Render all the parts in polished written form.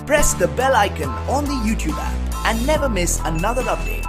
Press the bell icon on the YouTube app and never miss another update.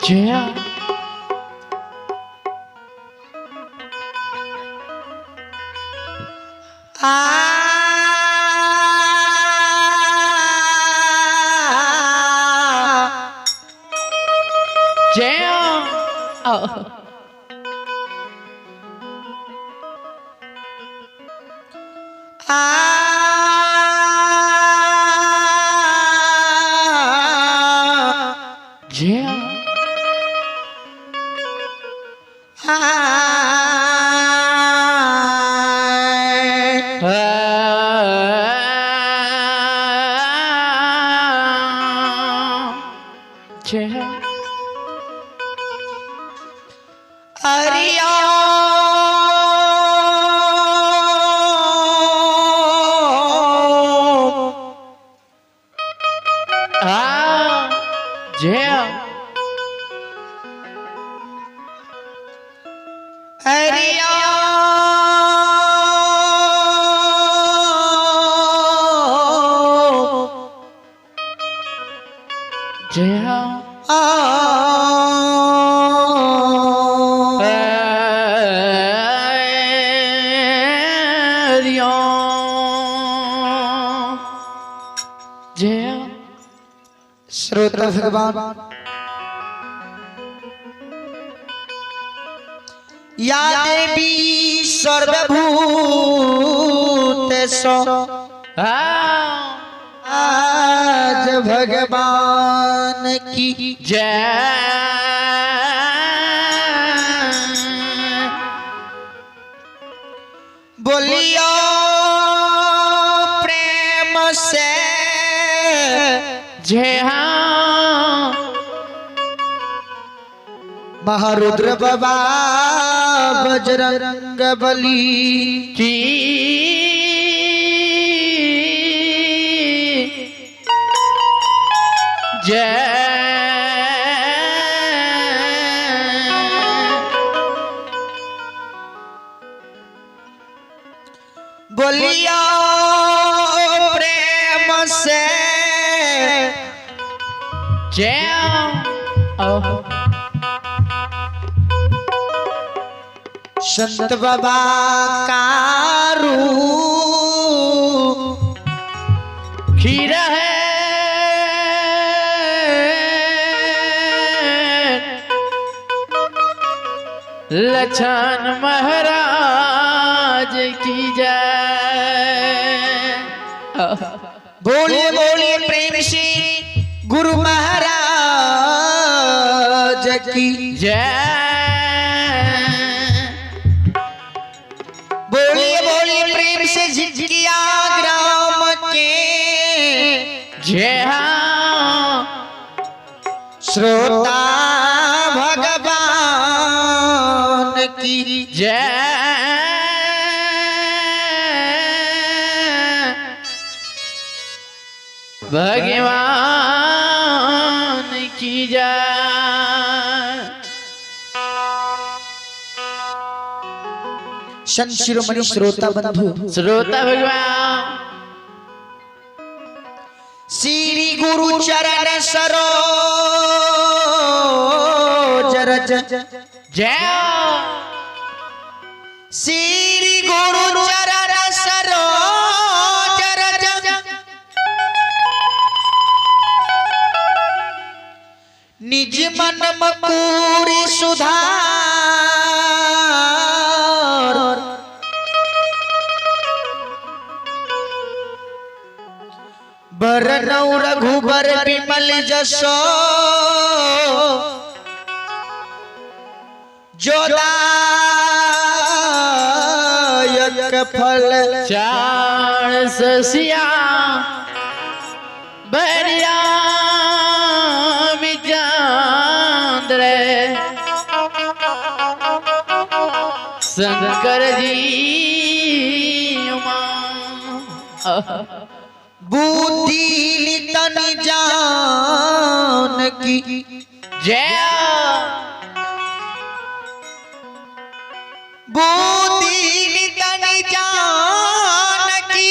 जय। जय। जय। जय। जय। जय। जय। श्रोता भगवान या देवी सर्वभूतेषु आज भगवान की जय। बोलियो प्रेम से जय। हाँ। महारुद्र बाबा बजरंग बली की जय। बोलियो प्रेम से जय। संत बाबा कारू खीरा है लछन महाराज की जय। बोलिए बोलिए प्रेम से गुरु महाराज की जय। बोलिए बोलिए प्रेम से झिझकिया ग्राम के जय। हाँ। श्रोता भगवान की जय। भगवान की जय। संत शिरोमणि श्रोता बंधु श्रोता भगवान श्री गुरु चरण सरोज रज जय। श्री गुरु चरण सरोज रज निज मन मकूरी सुधार बरनौ रघुबर बिमल जसो जो दायक फल चार ससिया बरिया चांद्र शंकर जी उमा बुद्धि तन जान की जय। बुद्धि तन जान की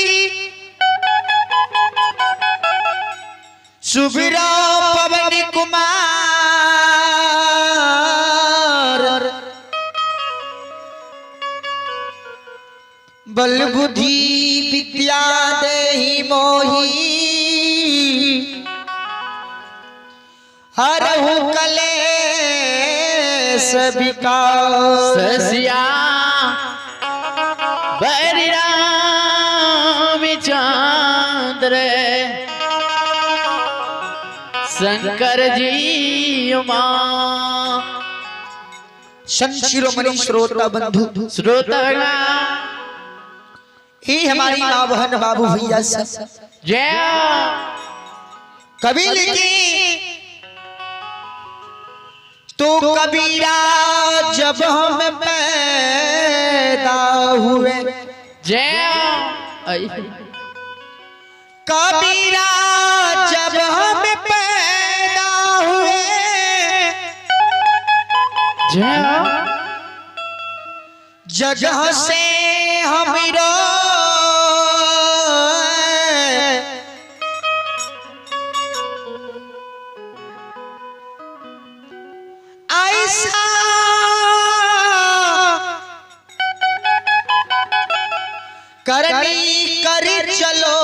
सुबिरा पवन कुमार। बल बुद्धि विद्या देहि मोहि, हरहु कलेश विकार। ससिया बरि राम चंद्र शंकर जी उमा। संत शिरोमणि श्रोता बंधु श्रोता ये हमारी माँ बहन बाबू भैया सब जय कवि लिखी तो कबीरा जब हम पैदा हुए, जय कबीरा जब हम पैदा हुए, जय जगह से हम रो ऐसा करनी कर चलो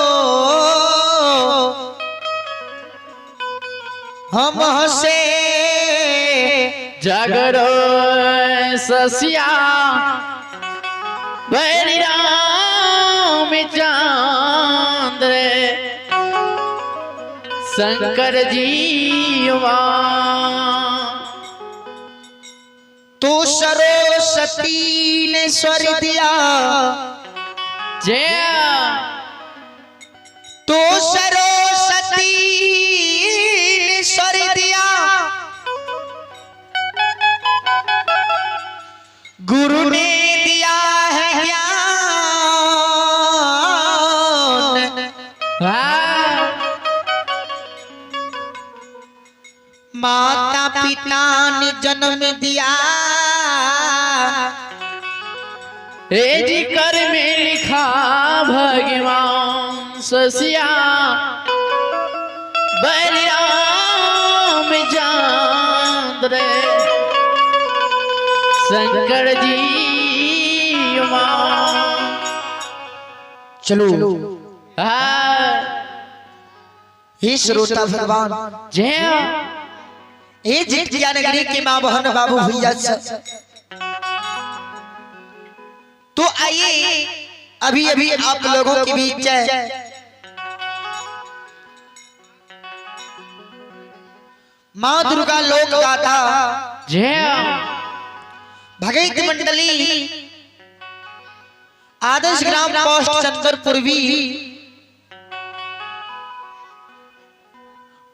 हम हंसे। जगरो ससिया बरि राम चंद्र शंकर जी उमा। तो सरस्वती ने स्वर दिया, जय तो सरस्वती ने स्वर दिया, गुरु ने दिया है ज्ञान। माता पिता ने जन्म दिया, हे जी कर में लिखा भगवान ससिया बरि राम चंद्र शंकर जी उमा। चलो हे श्रोता भगवान जय हे जितिया नगरी के माँ बहन बाबू भैया सब। तो आइए अभी अभी आप लोगों के बीच माँ दुर्गा लोक गाथा जय भगत मंडली आदर्श ग्राम पोस्ट चंदर पूर्वी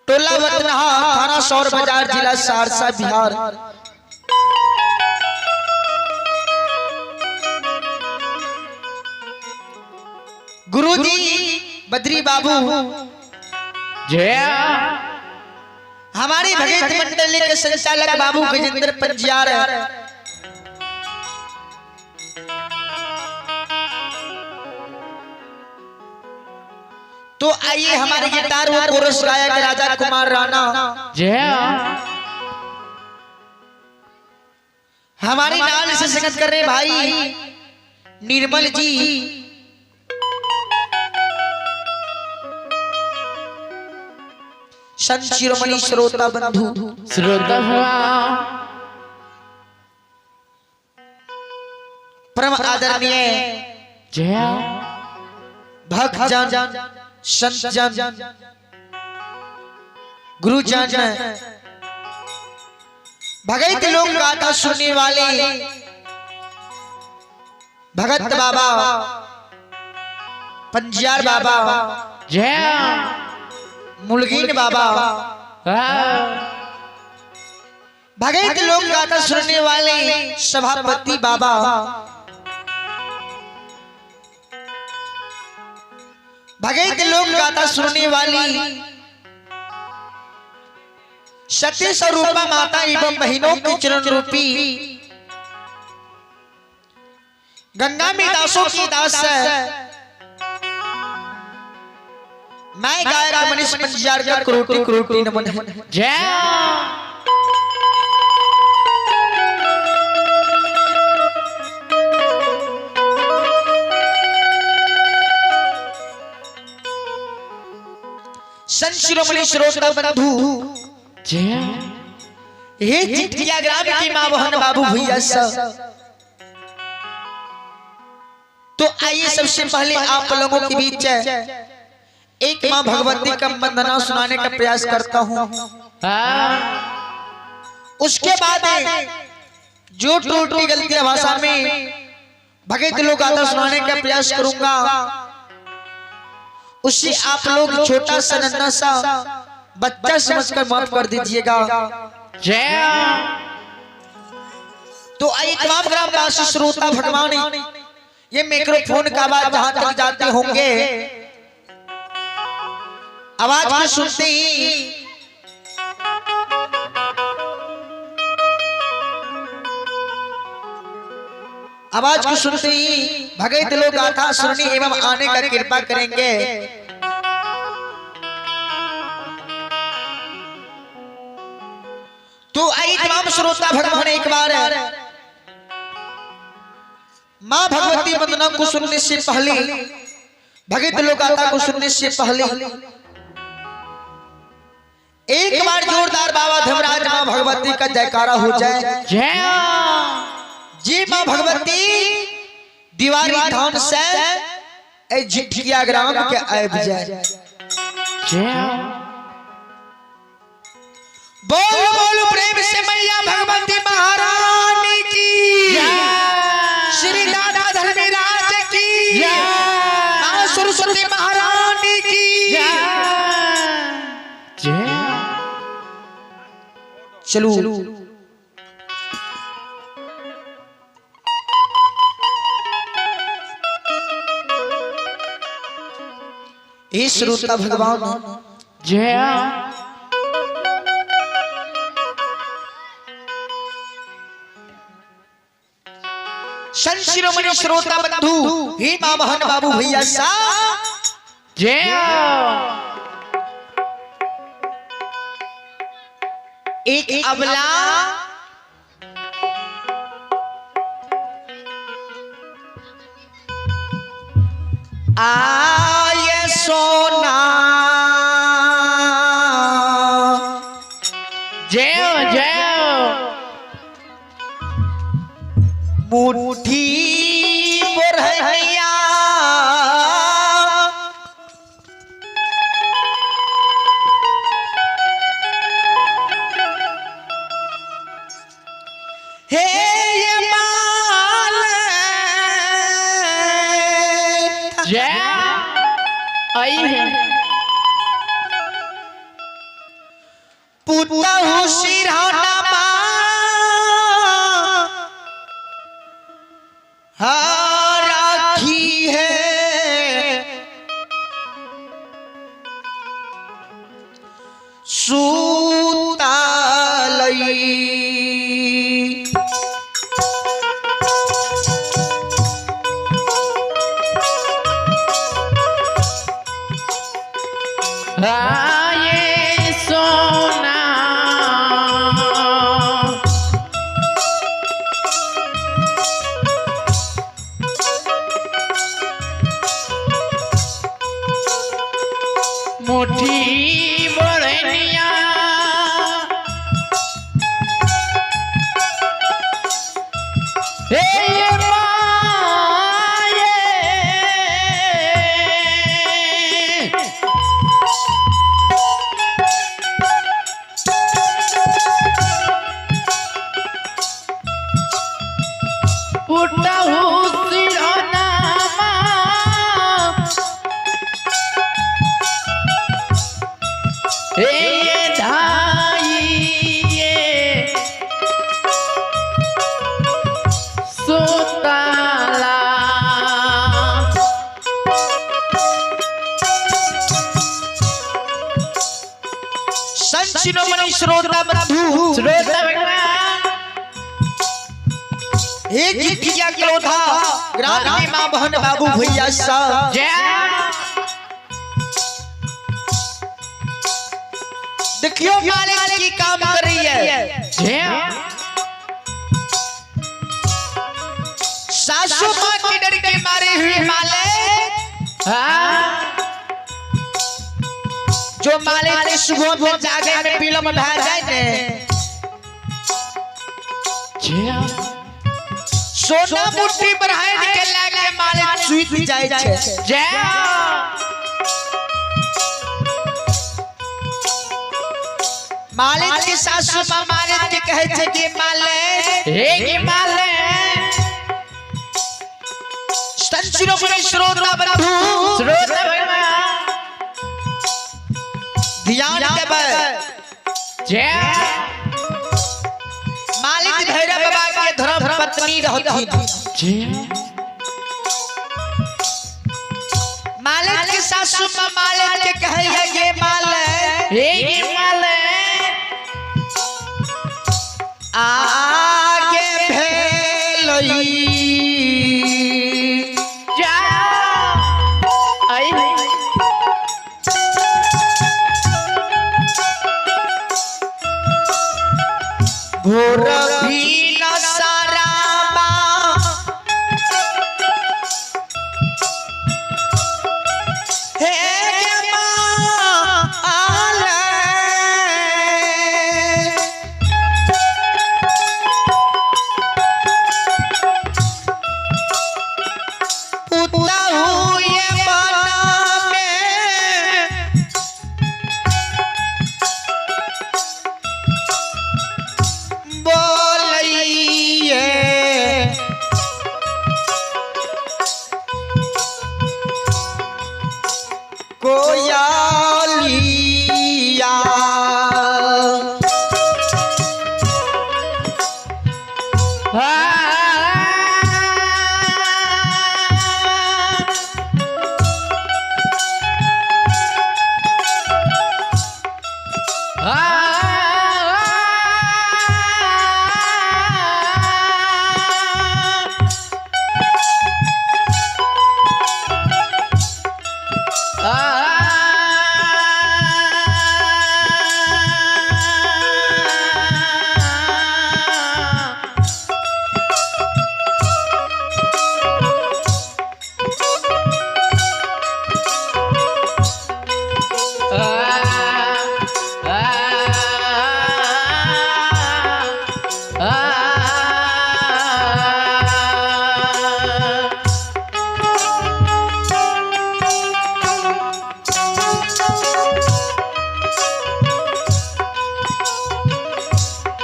टोला वतनहा थाना सौर बाजार जिला सहरसा बिहार। गुरुजी बद्री बाबू जय हमारी भगत मंडली के संचालक बाबू गजेंद्र पंजियार तो आइए हमारे गिटार वो कोरस गायक राजा कुमार राणा जय हमारी नाल से संगत कर रहे भाई निर्मल जी। संत शिरोमणि श्रोता बंधु श्रोता परम आदरणीय जय भक्त जन संत जन गुरुजन भगत लोग गाथा सुनने वाले भगत बाबा पंजियार बाबा जय मुलगिन बाबा भगत लोग गाथा सुनने वाले सभापति बाबा भगत लोग गाथा सुनने वाली सती स्वरूपा माता एवं बहनों के चरण रूपी गंगा में दासों की दास है। मैं गायक मनीष पंजियार का क्रोटी क्रोटी नमन है। जय संत शिरोमणि श्रोता बंधु जय हे चिटिया ग्राम की माँ बहन बाबू भैया सब, तो आइए सबसे पहले आप लोगों के बीच एक माँ भगवती का वंदना सुनाने का प्रयास करता हूँ। हाँ उसके बाद जो टूटी गलती भाषा में भगत लोग आता सुनाने का प्रयास करूंगा, उसे आप लोग छोटा सा नन्हा सा बच्चा समझकर माफ कर दीजिएगा। जय तो आइए तमाम ग्रामवासी श्रोता भगवान, ये माइक्रोफोन का आवाज जहां तक जाते होंगे, आवाज को सुनते ही आवाज को सुनते ही भगत लोग गाथा सुनने एवं आने का कृपा करेंगे। तो आइए तमाम श्रोता भगवान एक बार माँ भगवती वंदना को सुनने से पहले, भगत लोग गाथा को सुनने से पहले एक बार जोरदार बाबा धर्मराज माँ भगवती का जयकारा हो जाए। जय जी माँ भगवती दीवारी धाम से ए झिठिया ग्राम के आब जाए। जय बोल बोल प्रेम से मैया भगवती महारानी की, श्री दादा धर्मराज की, माँ सरस्वती महारानी की। जय चलो हे श्रोता भगवान, जय संत शिरोमणि श्रोता बंधु, हे माँ बहन बाबू भैया सा, जय एक अबला आए सोना, जय जय मुट्ठी बोरहनिया, हे ये माल जय आई है पुतहु सिरहना माँ राखी है, सूतालई। आए सोना मुट्ठी बरनिया हे माये पुटहु सिरनामा हे धाइये सुताला। संत शिरोमणि श्रोता बंधु, श्रोता भगवान, हे जिठिया क्रोधा ग्राम में माँ बहन बाबू भैया सा, जय देखियो मालिक की काम कर रही है। जय सासू माँ के डर के मारे हुए मालिक हाँ जो मालिक के सुबह में जागे में विलम्ब भए जाए ने, सोना मुट्ठी बढ़ाई के लाके मालिक सुति जाय छै। जय। मालिक के सासू माँ मालिक के कहै छै कि मालिक, हे गे मालिक, संत शिरोमणि श्रोता बंधु, श्रोता भगवान ध्यान देबै। जय। मालिक भैरव बाबा के धर्म पत्नी रहथिन। जय। मालिक के सासू माँ मालिक के कहै है गे मालिक, हे गे मालिक, आगे भेलई जा आई भोर भी न सारामा, हे गे मालिक, पुतहु ये बना में बोलइए, कोयलिया।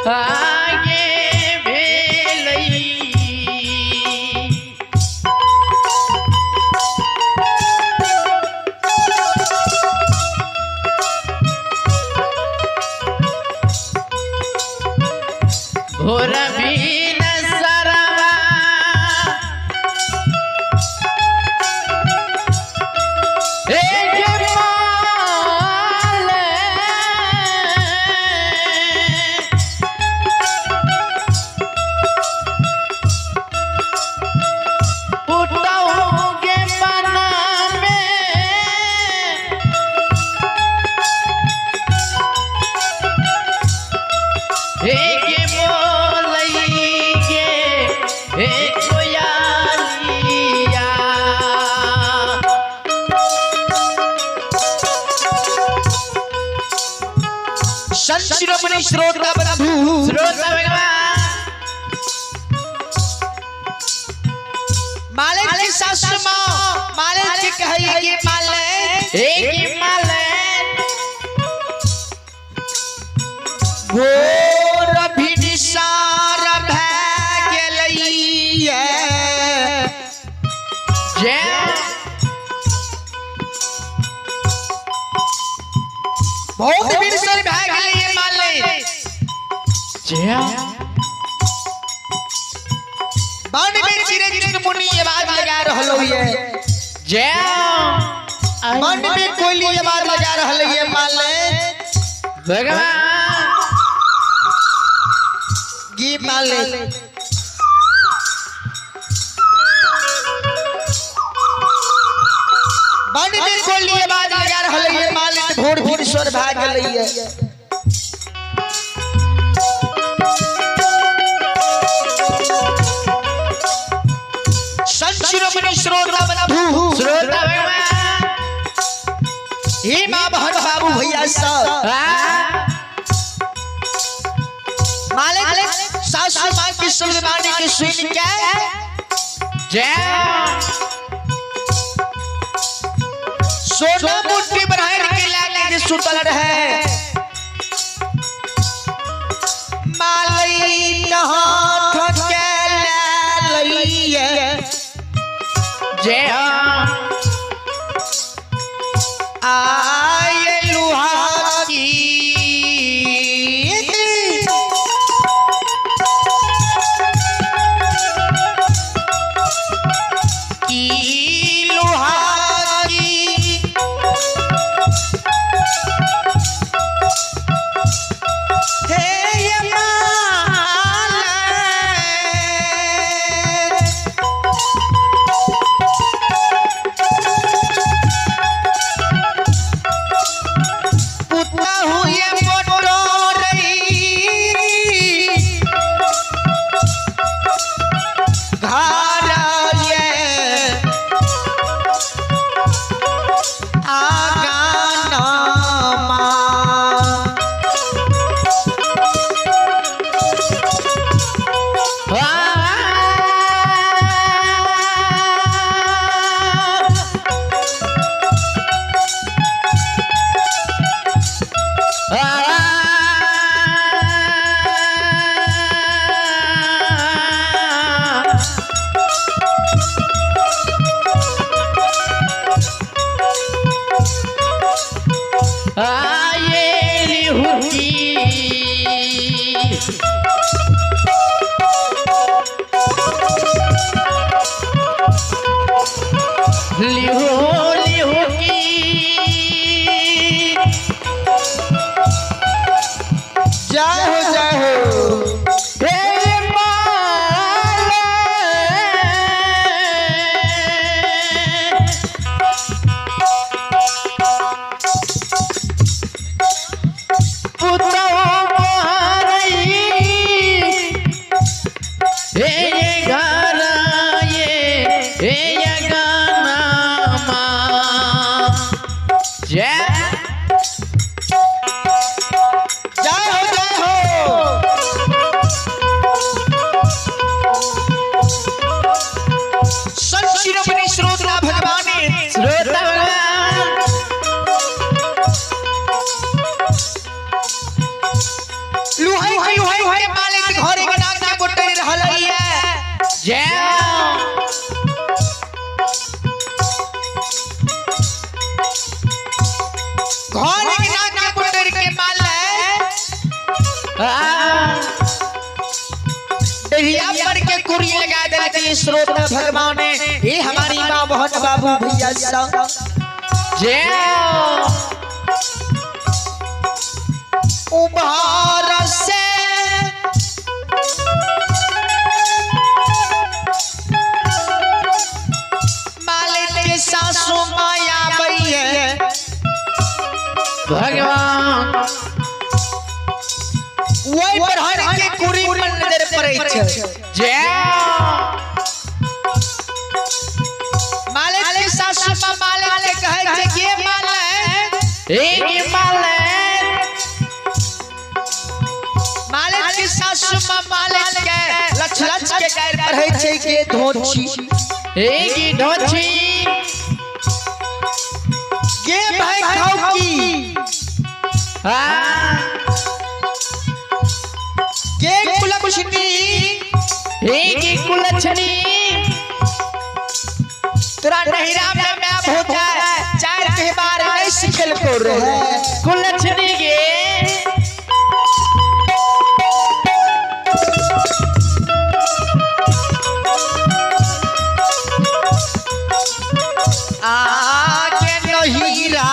आगे भेलई भोर बीन सरवा, एक माल, पुतहु के मन में एक बोलई गे एक कोयलिया। संत शिरोमणि श्रोता बंधु, श्रोता भगवान, मालिक के सासू माँ मालिक के कहई कि मालिक, एक मालिक, भोर भिनसार भए गेलैये, जय। बहुत भिनसर भए गेलैये मालिक, जय। वन में चिड़ै चुनमुनी आवाज लगा रहलो ये, जय। वन में कोयली आवाज लगा रहल ये मालिक, भगवान गी मालिक, वन में कोयली आवाज लगा रहल ये मालिक, भोर भिनसर भए गेलैये। संत शिरोमणि श्रोता बंधु, श्रोता भगवान, हे माँ बहन बाबू भैया सब मालिक सासू माँ की शब्द के सुन के जय सोना मुट्ठी बनाए के लाके जे सुतल रहे मालई हाथ के ले लइए जय आए लुहा की की लोहा की हे ये माला। पुता हुए मोटोरई घर ये आगानमा। जय हो जय हो। जय हो जय हो। संत शिरोमणि श्रोता भगवान लुहाई लुहाई के मालिक घरे बना के बोटे रहल है। घर बना के बोटे के मालिक दहिया पर के कुरी लगा दिल के श्रोता भगवान ये हमारी माँ बहन बाबू भैया सब उभार से मालिक के सासू माया बई भगवान वही पर हर के कुरी पर नजर पड़े छे। जय मालिक के सासू माँ मालिक के कहे छे के मालिक एक मालिक मालिक के सासू माँ मालिक के लछ लछ के गायर पढ़े छे के धोछी एक ढोछी के भाई खाऊ की के कुलक्षणी एक कुलछनी तोरा नहिरा में मैं भोजा चार के बार नहीं सिखल को रहे कुलछनी गे आगे नहिरा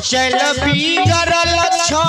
चल बिगड़ल छ।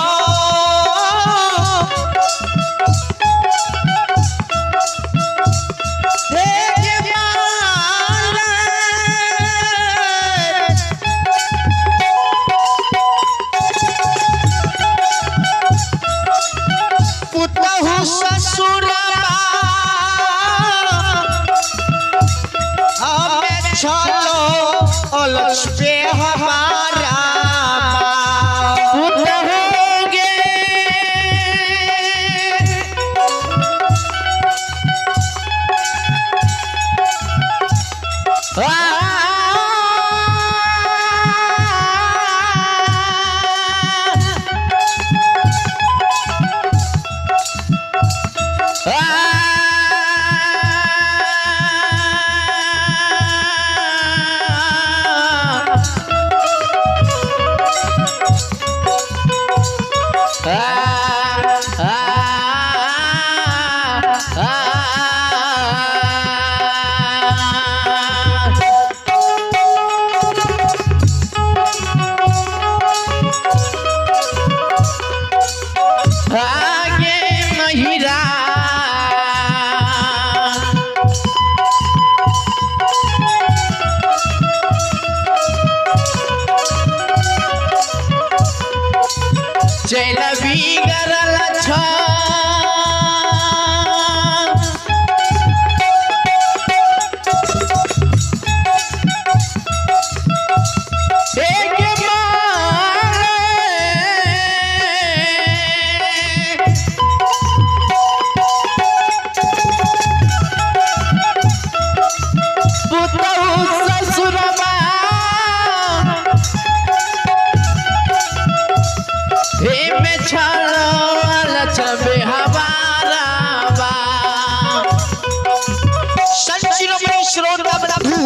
श्रोता बंधु,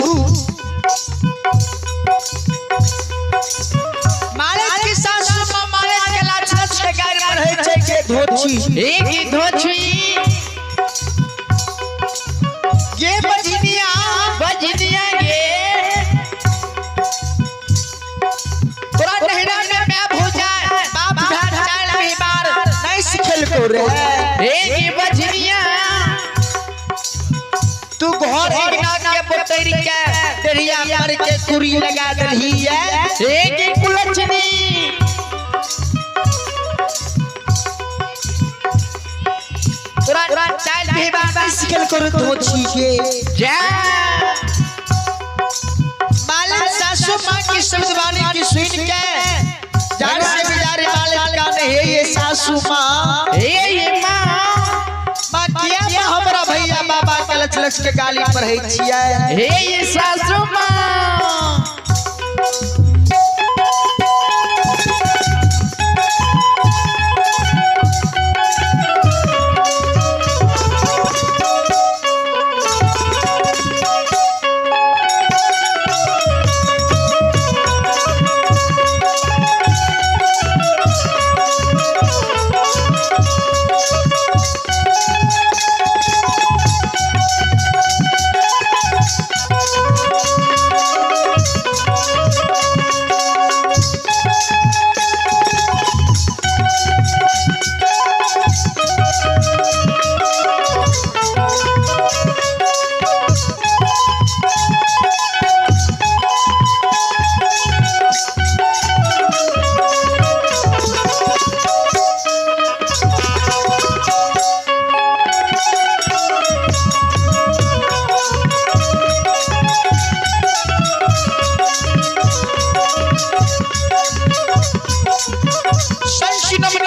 मालिक की सासू माँ मालिक के लाछ लाछ के गारि पढ़ै छै के धोछी, एक धोछी ये बजनिया बजनिया गे। तोरा नहरा में मैं भुजा बाप भाई चाल बीमार नहीं सिखल को रे। एक बजनिया तू घर अंगना के पोतरी के दरिया पर के कुरी लगा दलही है। एक कुलछनी तोरा चाल बीमार नहीं सिखल को रे धोछी के। जा मालिक सासू माँ की शब्दवाणी की सुन के जान से बिचारे मालिक का नहीं ये सासू माँ, हे माँ माँ किया माँ हमरा भैया बाबा के लच लच के गाली पढ़ै छियै। हे सासू माँ।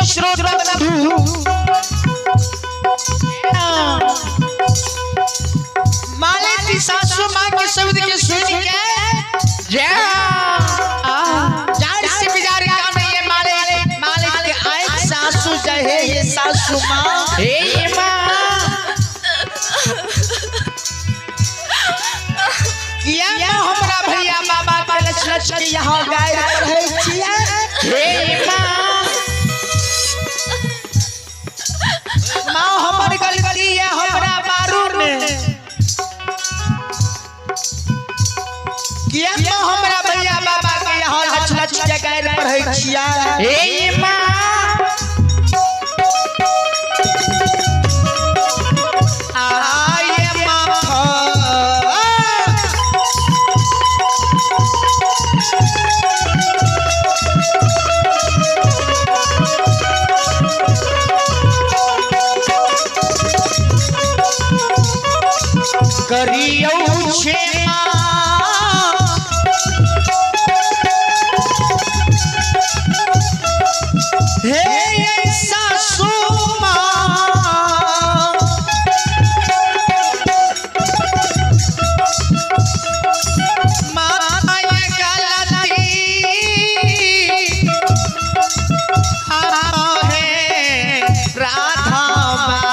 श्रोता बंधु, मालिक की सासू माँ के शब्द के सुन के जा जान से बिचारे का नहीं ये मालिक, मालिक के आए सासू जहे ये सासू माँ, हे माँ किया माँ हमरा भैया बाबा के लच लच के यहाँ गाय पढ़ै छियै। हे माँ माँ हमर गलती है हमरा मारू ने, किया माँ हमरा भैया बाबा के यहाँ लच लच के गाय पढ़ै छियै। हे माँ आये माँ करियौ क्षमा, हे सासू माँ, माँ ये गलती है राधा माँ।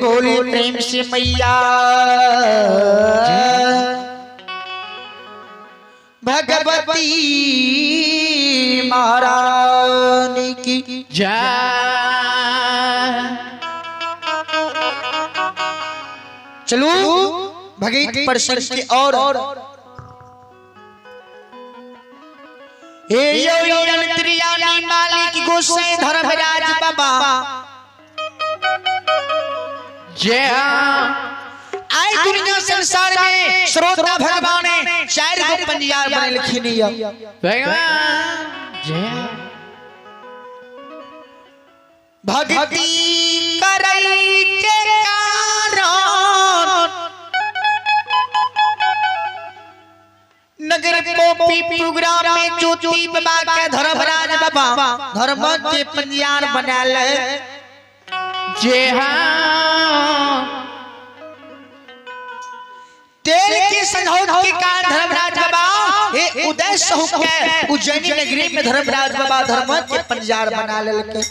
बोली प्रेम से मैया भगवती महारानी की जय। चलो भगीत प्रसंग की और हे यो अंतर्यामी मालिक गोसाई धर्मराज बाबा जय। आए दुनिया संसार में श्रोता भगवान है चार गो पंजियार बने लिखी नहीं भगवान जय। भक्ति करई के कारण नगर पोपी प्रोग्राम में ज्योति बाबा के धर्मराज बाबा धर्म के पंजियार बना ले जय। हाँ तेल की संझौत के कारण धर्मराज बाबा हे उदय सहु के उज्जैनी नगरी में धर्मराज बाबा धर्म के पंजार बना लेलके।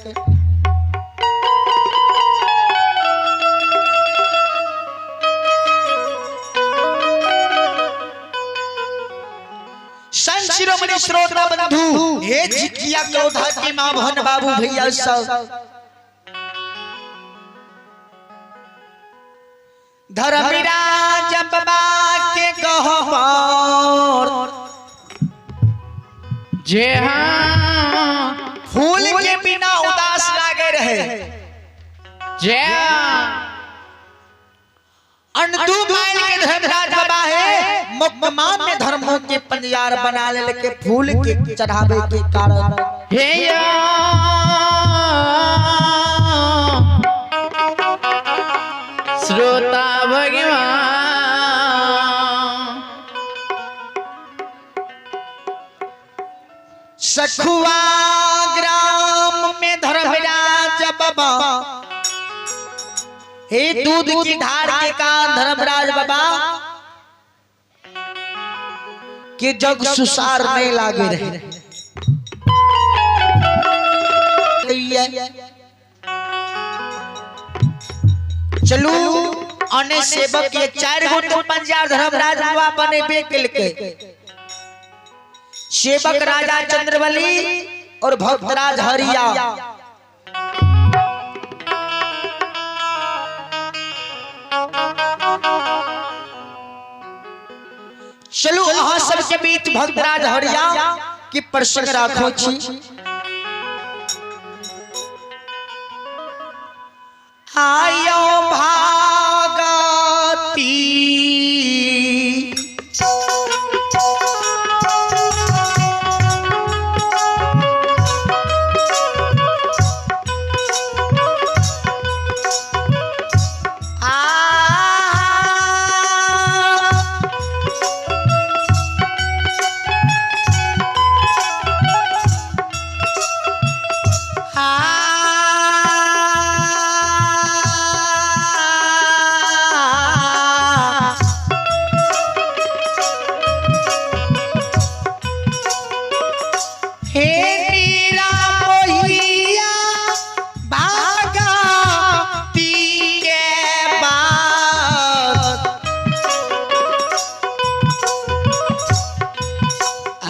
संत शिरोमणि श्रोता बंधु हे झिकिया क्रोधा के मां बहन बाबू भैया सब धर्मराज बाबा के गहबर जय। हाँ फूल के बिना उदास लागे रहे जय। अनदू माइल के धर्मराज बाबा है मुकमा में धर्मों के पंजार बना ले के फूल के चढ़ावे के कारण हे या श्रोता भगवान सखुआ ग्राम में धर्मराज बाबा हे दूध की धार के कारण धर्मराज बाबा के जग सुसार नहीं लागे रहे। चलू अने सेवक ये चार गो तो पंजार धर्मराज बाबा बने बेकल के सेवक राजा चंद्रबली और भक्तराज हरिया। चलू अहाँ सबके बीच भक्तराज हरिया की प्रसंग राखो छी। आयो भागती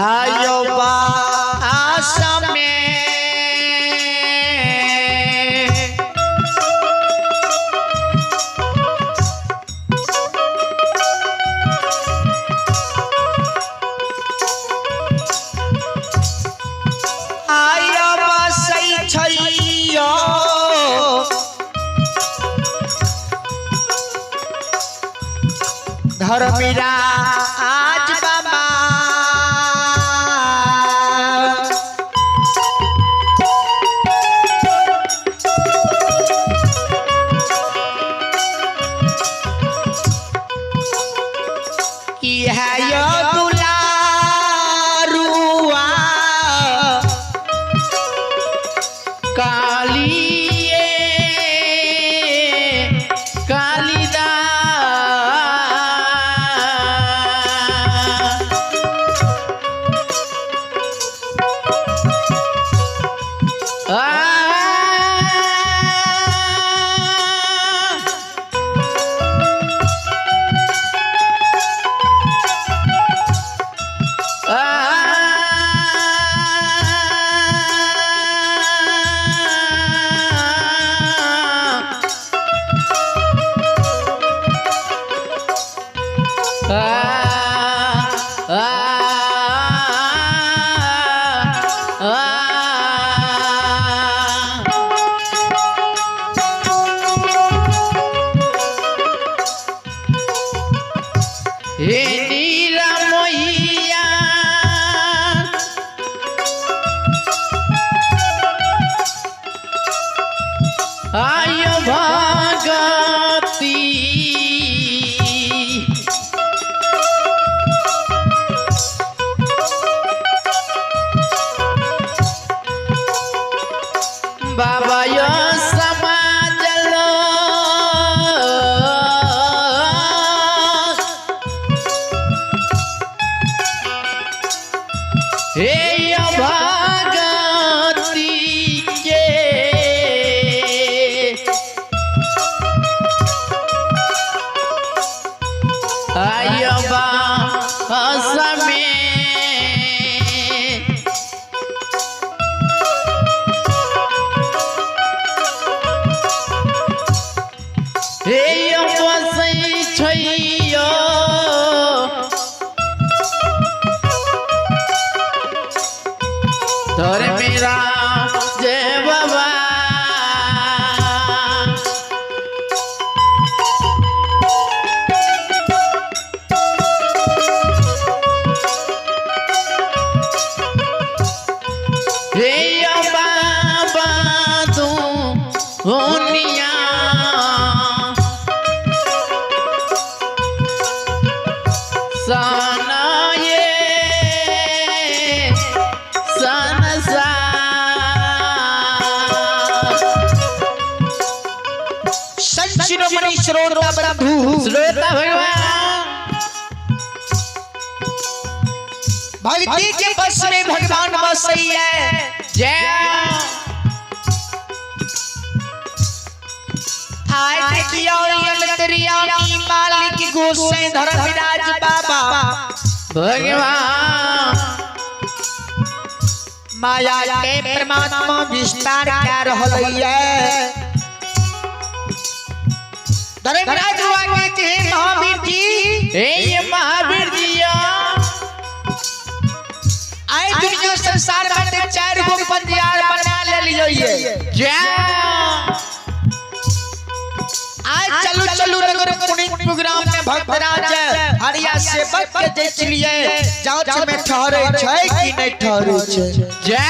आयो बास में आयो बसै छैयो धर्मराज बाबा। हे अभागती के आयबा असमे हे बसै छैयो धर मेरा जय बाबा। हे बाबा तू होनिया सना ये संसार। संत शिरोमणि श्रोता बंधु, श्रोता भगवान, भक्ति के बस में भगवान बसई है। जय। आय देखियो अंतर्यामी मालिक गोसाई धर्मराज बाबा भगवान, माया के परमात्मा विस्तार कर रहल है। धर्मराज वाके के महावीर जी, हे ये महावीर जी, आए दुनिया संसार में ते चार गो पंजियार बना ले लियो ये। जय। आज चलू चलू नगर पुनीत प्रोग्राम में भक्तराज हरिया सेवक के देख लिए जांच में ठहरे छै कि नहीं ठहरे छै। जय।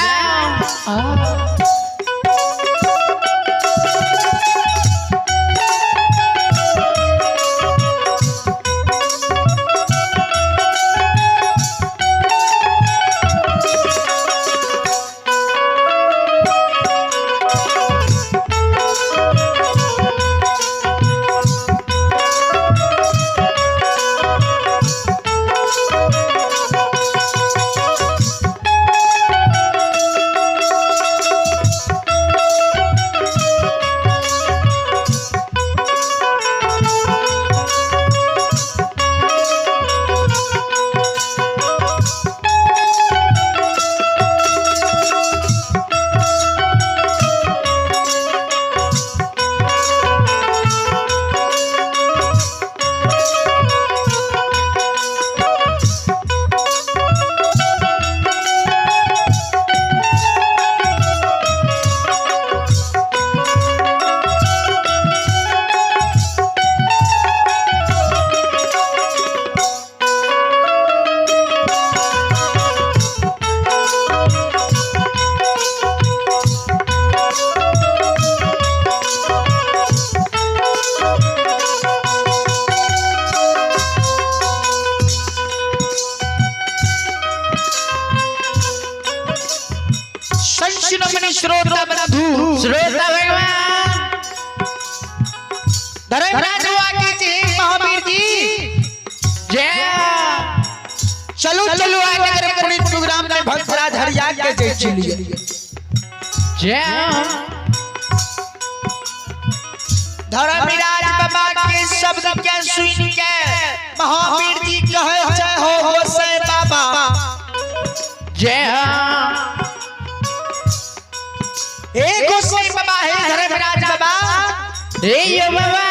संत शिरोमणि श्रोता बंधु, श्रोता भगवान, धर्मराज वाके के महावीर जी, जय। चलू चलू आए नगर पुनीत प्रोग्राम में भक्तराज हरिया के देख लिए। जय। धर्मराज बाबा के शब्द के सुन के महावीर जी कहे जय हो गोसाई बाबा। जय। हे गोसाई बाबा, हे धर्मराज बाबा, हे ये बाबा,